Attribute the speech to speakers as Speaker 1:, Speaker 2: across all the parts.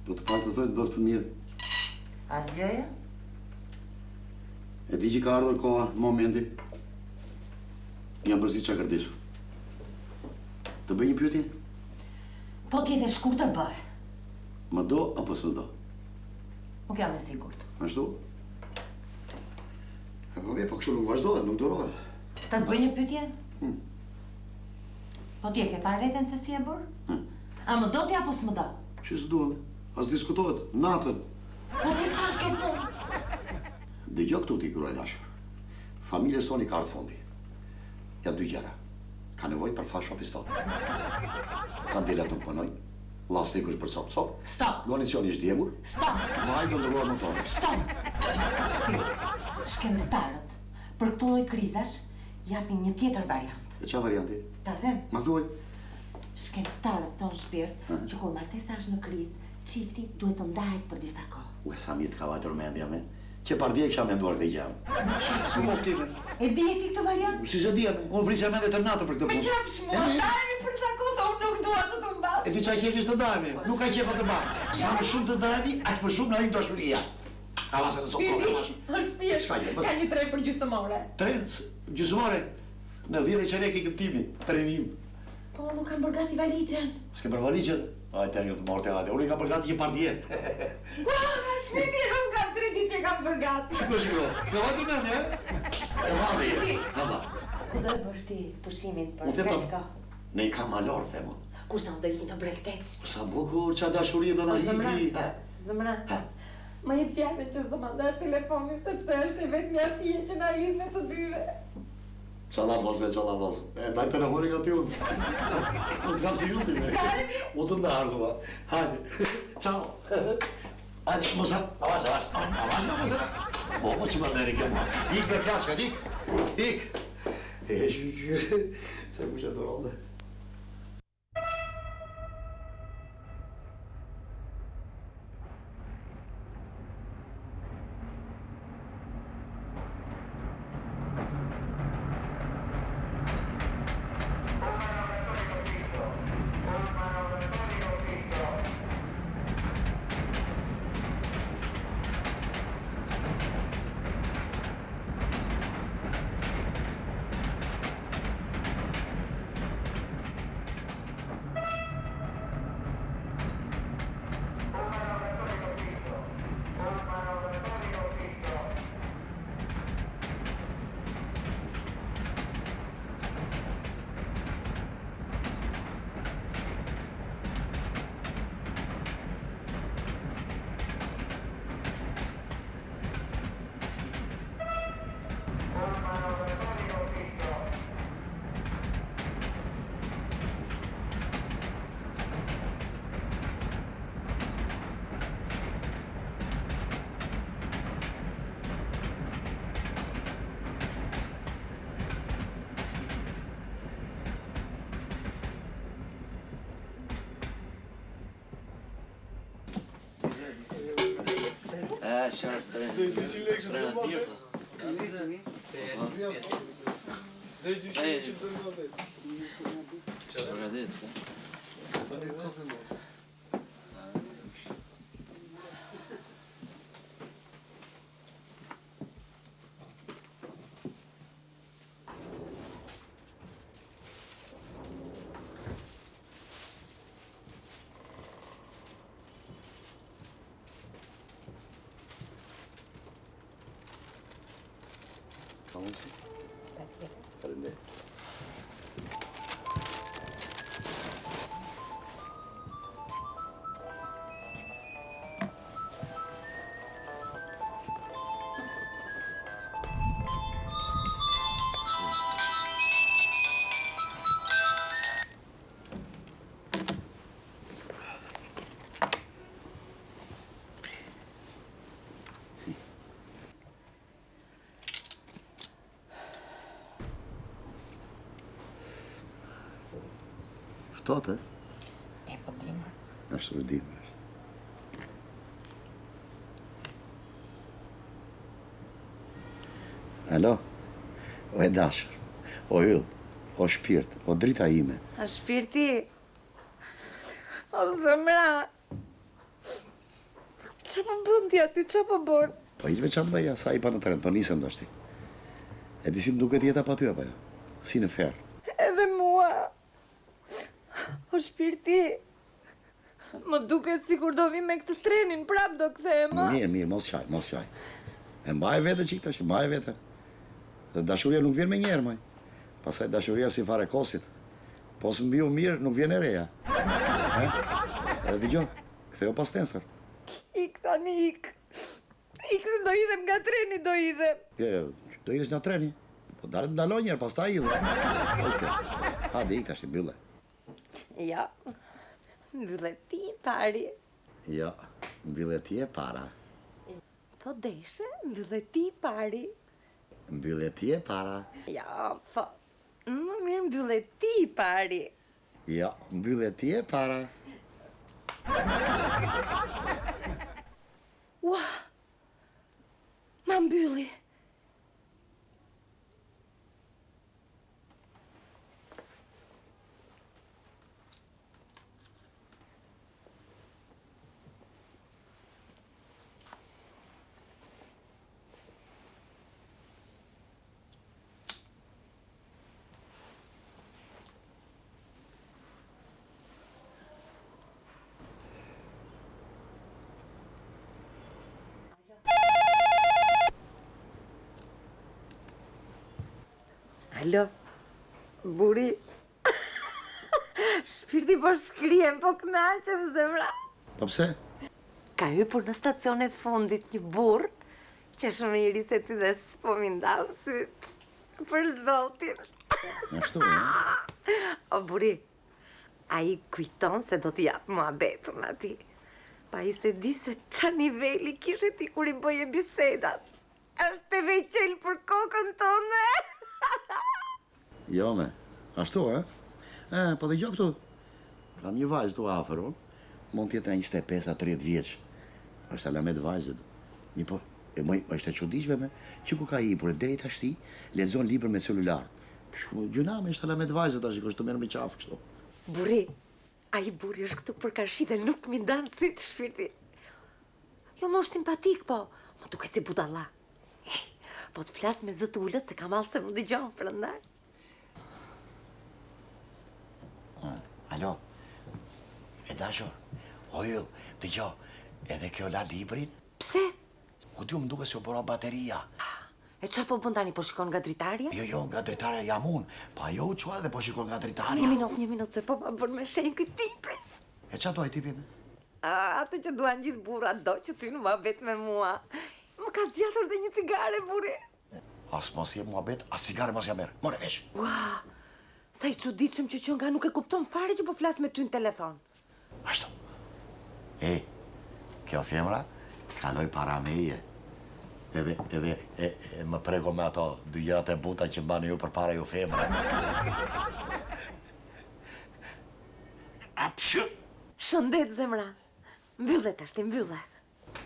Speaker 1: Po të parë të thoj të bëftë mirë.
Speaker 2: Asgjëja?
Speaker 1: E di që ka ardhur koha, momenti. Jam përsëri çakërdisur. Të bëj një pyetje?
Speaker 2: Po të jetë e shkurtër bëje.
Speaker 1: Më do apo s'më do?
Speaker 2: Nuk jam e sigurt.
Speaker 1: Ashtu? E po mirë, po kështu nuk vazhdohet, nuk durohet.
Speaker 2: Të të bëj një pyetje? Hmm. Po ti e ke parë veten se si je bërë? Hmm. A më do ti apo s'më do?
Speaker 1: Që s'të dua, as diskutohet, natën.
Speaker 2: Po ti ça është kjo punë?
Speaker 1: Dëgjo këtu ti, grua e dashur. Familjes sonë i ka ardhur fundi. Ja dy gjëra. Ka nevojë për fasho piston. Kandelat nuk punojnë. Llastiku është bërë copë copë.
Speaker 2: Stop.
Speaker 1: Guarnicioni është djegur.
Speaker 2: Stop.
Speaker 1: Vaji do ndërruar motorin.
Speaker 2: Stop. Shpirt. Shkencëtarët për këto lloj krizash japin një tjetër variant.
Speaker 1: E ça varianti?
Speaker 2: Ta them.
Speaker 1: Ma thuaj.
Speaker 2: Shkencëtarët thonë shpirt që kur martesa është në krizë, çifti duhet të ndahet për disa
Speaker 1: kohë. Ue sa mirë të ka vajtur mendja me. Që pardje kisha menduar këtë
Speaker 2: gjë. Më qafsh mua. E dije ti këtë
Speaker 1: variant? Si s'e dija, unë vrisja mendjen tërë natën për këtë
Speaker 2: punë. Më qafsh mua, ndahemi për ca kohë se unë nuk dua të të
Speaker 1: mbaj. E ti ça qejfi të ndahemi? Nuk ka qejf të mbaj. Sa më shumë të ndahemi, aq më shumë na hyn dashuria. Ka vasë në sot
Speaker 2: tonë. Shpirti, S'ka gjë, ka një tren për gjysmë
Speaker 1: ore. Tren gjysmë ore? Në 10 e çerek ikën timi, treni im.
Speaker 2: Po, nuk kam bërë gati
Speaker 1: valixhen. S'ke bërë valixhen? Hajde, të të morte, hajde. Unë i kam bërë gati që pardje.
Speaker 2: Ua, shpirti, edhe unë kam tre ditë që kam bërë gati.
Speaker 1: Shiko, shiko, të ka vajtur mendja, e? E madhe je, ha
Speaker 2: tha. Ku do e bësh ti pushimin për kaq
Speaker 1: kohë? Në një kamp malor, them
Speaker 2: unë. Kurse unë do iki në bregdet.
Speaker 1: Sa bukur, ça dashurie do na
Speaker 2: po, iki. Zemra, më jep fjalën që s'do ma ndash telefonin, sepse është e vetmja fije që na lidh ne të dyve.
Speaker 1: Ça llavoz be, ça llavoz. E ndaj telefonin nga ty unë. Unë të kam si yll ti. Unë të ndar, thua. Hajde. Ciao. Hajde, mos ha. Avash, avash. Avash, më mos ha. Po, po që më nderi kjo mua. Ik me plaçkat, ik. Ik. E, shyqyr. Se kush e duron dhe. Ka mundësi?
Speaker 2: Patjetër.
Speaker 1: Faleminderit. Ftohtë,
Speaker 2: e? E po dimër.
Speaker 1: Ashtu është dimër është. Alo, o e dashur, o yll, o shpirt, o drita ime.
Speaker 2: O shpirti, o zemra. Ça po bën ti aty, ça po bën?
Speaker 1: Po hiç me ça të bëj, ja, sa hipa në tren, po nisem tashti. E di si më duket jeta pa ty apo jo? Si në ferr.
Speaker 2: Edhe mua. O shpirti, më duket sikur do vi me këtë trenin, prap do kthehem, ë?
Speaker 1: Mirë, mirë, mos qaj, mos qaj. E mbaje veten çik tash, mbaje veten. Dhe dashuria nuk vjen menjëherë, moj. Pastaj dashuria si farë e kosit. Po s'mbiu mirë, nuk vjen e reja. E? Edhe dëgjo, ktheu pas nesër.
Speaker 2: Ik tani, ik. Ik se do hidhem nga treni, do
Speaker 1: hidhem. Jo, jo, do hidhesh nga treni. Po dale ndalo njëherë, pastaj hidhu. Okej. Hajde, ik tash, mbylle.
Speaker 2: Jo, mbylle ti i pari.
Speaker 1: Jo, mbylle ti e para.
Speaker 2: Po deshe, mbylle ti i pari.
Speaker 1: Mbylle ti e para.
Speaker 2: Jo, po, më mirë mbylle ti i pari.
Speaker 1: Jo, mbylle ti e para.
Speaker 2: Ua! Ma mbylli. Alo, buri, shpirti po shkrihem, po knaqem zemra.
Speaker 1: Po pse?
Speaker 2: Ka hypur në stacion e fundit një burrë, që është më i ri se ti dhe s'po m'i ndan sytë. Për zotin.
Speaker 1: Ashtu, e?
Speaker 2: O buri, ai kujton se do t'i jap muhabet unë atij. Pa ai s'e di se ça niveli kishe ti kur i bëje bisedat. Është teveqel për kokën tënde.
Speaker 1: Jo me, ashtu e? E, po dëgjo këtu. Kam një vajzë këtu afër unë. Mund të jetë 25 a 30 vjeç. Është alamet vajzë. Mirëpo, e moj, është e çuditshme me, që kur ka hipur e deri tashti, lexon libër me celular. Gjynah, është alamet vajzë tash, kështu merr me qafë kështu.
Speaker 2: Burri, ai burri është këtu përkarshi dhe nuk m'i ndan sytë shpirti. Jo, mo është simpatik, po, më duket si budalla. Ej, po të flas me zë të ulët se kam mall se më dëgjon, prandaj.
Speaker 1: Alo, e dashur, o yll, dëgjo, edhe kjo la librin?
Speaker 2: Pse?
Speaker 1: Ku di unë më duket se u mbaru bateria.
Speaker 2: E ça po bën tani, po shikon nga dritarja?
Speaker 1: Jo, jo, nga dritarja jam unë, po ajo u çua dhe po shikon nga dritarja.
Speaker 2: Një minut, një minut, se po ma bën me shenjë ky tipi.
Speaker 1: E ça do ai tipi me?
Speaker 2: A, atë që duan gjithë burrat, do që të hyjë në muhabet me mua. Më ka zgjatur dhe një cigare, burri.
Speaker 1: As mos jep muhabet, as cigare mos ja merr. More vesh.
Speaker 2: Ua, sa i çuditshëm që qenka, nuk e kupton fare që po flas me ty në telefon.
Speaker 1: Ashtu. E, kjo femra kaloi para meje. Edhe, edhe, e, e, më preku me ato dy gjërat e buta që mbani ju përpara ju femrat. Apshë!
Speaker 2: Shëndet, zemra. Mbylle tashti, mbylle.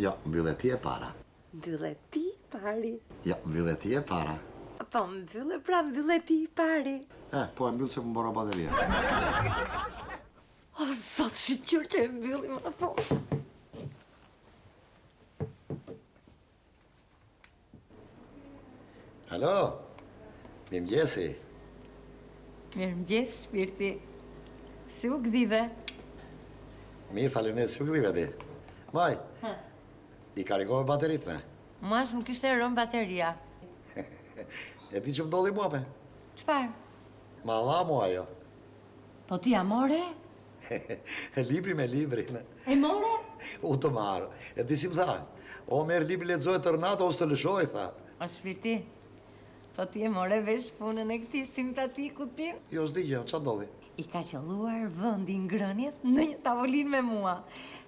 Speaker 1: Jo, mbylle ti e para.
Speaker 2: Mbylle ti i pari.
Speaker 1: Jo, mbylle ti e para.
Speaker 2: Po, mbylle pra, mbylle ti i pari.
Speaker 1: Eh, po e mbyll se m'u mbaru bateria.
Speaker 2: O, zot, shyqyr që e mbylli më në fund.
Speaker 1: Alo, mirëmëngjesi.
Speaker 2: Mirëmëngjes, shpirti. Si u gdhive?
Speaker 1: Mirë, faleminderit, si u gdhive ti? Maj, i karikove bateritë me?
Speaker 2: Mua s'më kishte rënë bateria.
Speaker 1: E di që më ndodhi mua me?
Speaker 2: Çfarë?
Speaker 1: Ma dha mua ajo.
Speaker 2: Po ti ia more?
Speaker 1: Libri me librin.
Speaker 2: E more?
Speaker 1: U të marrë. E di si më tha? O merr librin lexoje tërë natën, o s'të lëshoj, tha.
Speaker 2: O shpirti, po ti e more vesh punën e këtij simpatikut tim?
Speaker 1: Jo, s'di gjë, ça ndodhi?
Speaker 2: I ka qëlluar vendi i ngrënies në një tavolinë me mua.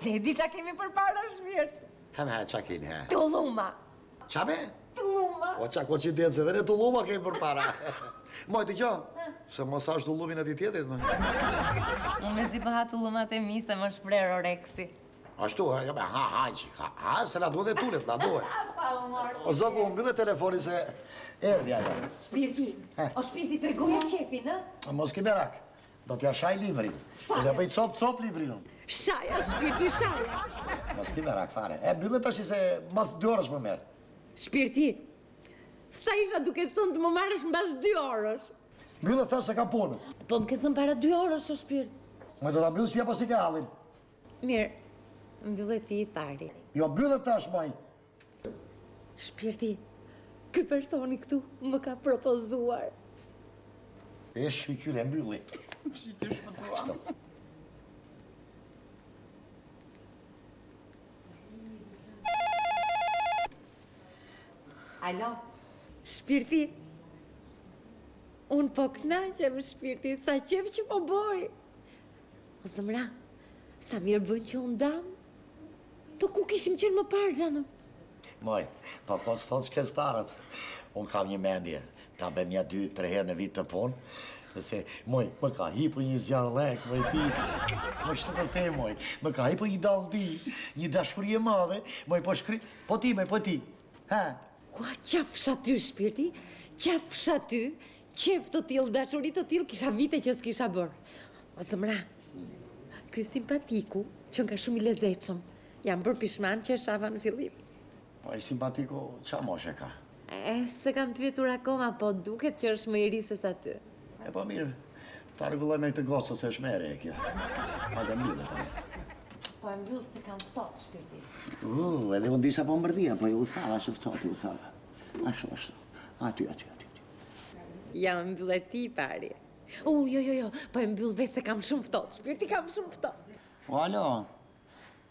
Speaker 2: Dhe e di ça kemi përpara shpirt.
Speaker 1: He me, ça keni, he?
Speaker 2: Tulluma.
Speaker 1: Ça me?
Speaker 2: Tulluma.
Speaker 1: O ça koincidencë, edhe ne tulluma kemi përpara. Moj, dëgjo, se mos hash tullumin e atij tjetrit, më.
Speaker 2: Unë mezi po ha tullumat e mi se më është prerë oreksi.
Speaker 1: Ashtu, ha, jo, ha, ha, ha, ha, se na duhet dhe tulet, na duhet.
Speaker 2: Sa u morë.
Speaker 1: O zogu, mbylle telefonin se erdhi ajo.
Speaker 2: Shpirti, o shpirti, tregoje qejfin, ë?
Speaker 1: Mos ki merak, do t'ja shaj librin. Do t'ja bëj copë, copë librin.
Speaker 2: Shaja, shpirti, shaja.
Speaker 1: Mos ki merak fare. E mbylle tash se mas dy orësh më merr.
Speaker 2: Shpirti, sa isha duke thënë të më marrësh mbas dy orësh.
Speaker 1: Mbylle tash se kam punë.
Speaker 2: Po më ke thënë para dy orësh, o shpirt.
Speaker 1: Më do ta mbyll si apo si ke hallin.
Speaker 2: Mirë, mbylle ti i pari.
Speaker 1: Jo, mbylle tash, moj.
Speaker 2: Shpirti, ky personi këtu më ka propozuar.
Speaker 1: E shyqyr e mbylli.
Speaker 3: Shyqyr shpëtuam.
Speaker 2: Alo, shpirti, unë po knaqem, shpirti, sa qejf që po boj. O zëmra, sa mirë bën që u ndamë. Po ku kishim qenë më parë, xhanëm?
Speaker 1: Moj, po po thonë shkencëtarët, unë kam një mendje, ta bëjmë nja dy, tre herë në vit këtë punë, se, moj, më ka hipur një zjarrlek, moj ti, moj, ç'të të them, moj, më ka hipur një dalldi, një dashuri e madhe, moj, po shkri, po ti, moj, po ti, ha?
Speaker 2: Ua, qafsh aty, shpirti, qafsh aty, qejf të tillë, dashuri të tillë, kisha vite që s'kisha bërë. O zëmra, ky simpatiku qenka shumë i lezetshëm. Jam bërë pishman që e shava në fillim.
Speaker 1: Po ai simpatiku ça moshe ka?
Speaker 2: E, s'e kam pyetur akoma, po duket që është më i ri se sa ty.
Speaker 1: E po mirë, ta rregulloj me këtë gocë se është më e re kjo. Hajde mbylle tani.
Speaker 2: Po e mbyll se kam ftohtë shpirti.
Speaker 1: U, edhe unë disa po mbërdhija, po u thava se ftohtë, u thava. Ashtu, ashtu. Aty, aty, aty.
Speaker 2: Ja, mbylle ti i pari. U, jo, jo, jo, po e mbyll vetë se kam shumë ftohtë, shpirti kam shumë
Speaker 1: ftohtë. O, alo,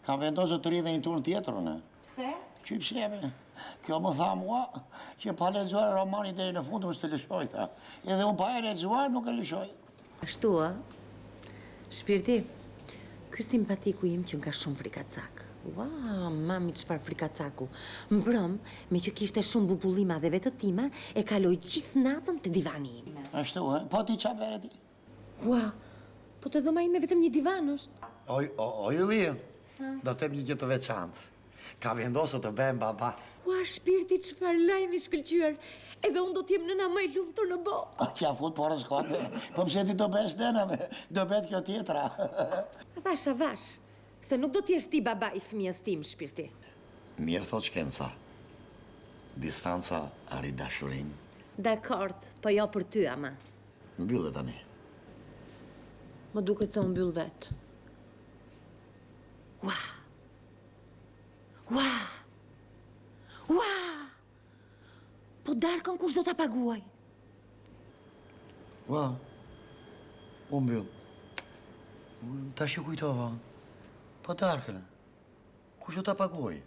Speaker 1: kam vendosur të rri dhe një turn tjetër unë.
Speaker 2: Pse?
Speaker 1: Që pse, me? Kjo më tha mua që pa lexuar romanin deri në fund, unë s'të lëshoj, tha. Edhe unë pa e lexuar, nuk e lëshoj.
Speaker 2: Ashtu, ë? Shpirti, ky simpatiku im qenka shumë frikacak. Ua, mami çfarë frikacaku. Mbrëm, meqë kishte shumë bubullima dhe vetëtima, e kaloi gjithë natën te divani
Speaker 1: im. Ashtu, ë? Po ti ça bëre ti?
Speaker 2: Ua, po te dhoma ime vetëm një divan
Speaker 1: është. Oj, o, Ylli, do të them një gjë të veçantë. Kam vendosur të bëhem
Speaker 2: baba. Ua, shpirti, çfarë lajmi i shkëlqyer! Edhe unë do të jem nëna më e lumtur në
Speaker 1: botë. A t'ia fut porës kot, be. Po pse ti do bëhesh nëna, be? Do bëhet kjo tjetra.
Speaker 2: Avash, avash, se nuk do të jesh ti baba i fëmijës tim, shpirti.
Speaker 1: Mirë thotë shkenca. Distanca rrit dashurinë.
Speaker 2: Dakord, po jo për ty ama.
Speaker 1: Mbylle tani.
Speaker 2: Më duket se u mbyll vetë. Ua! Ua! Ua! Po darkën kush do ta
Speaker 1: paguajë? Ua! U mbyll. Tash u kujtova. Po darkën. Kush do ta paguajë?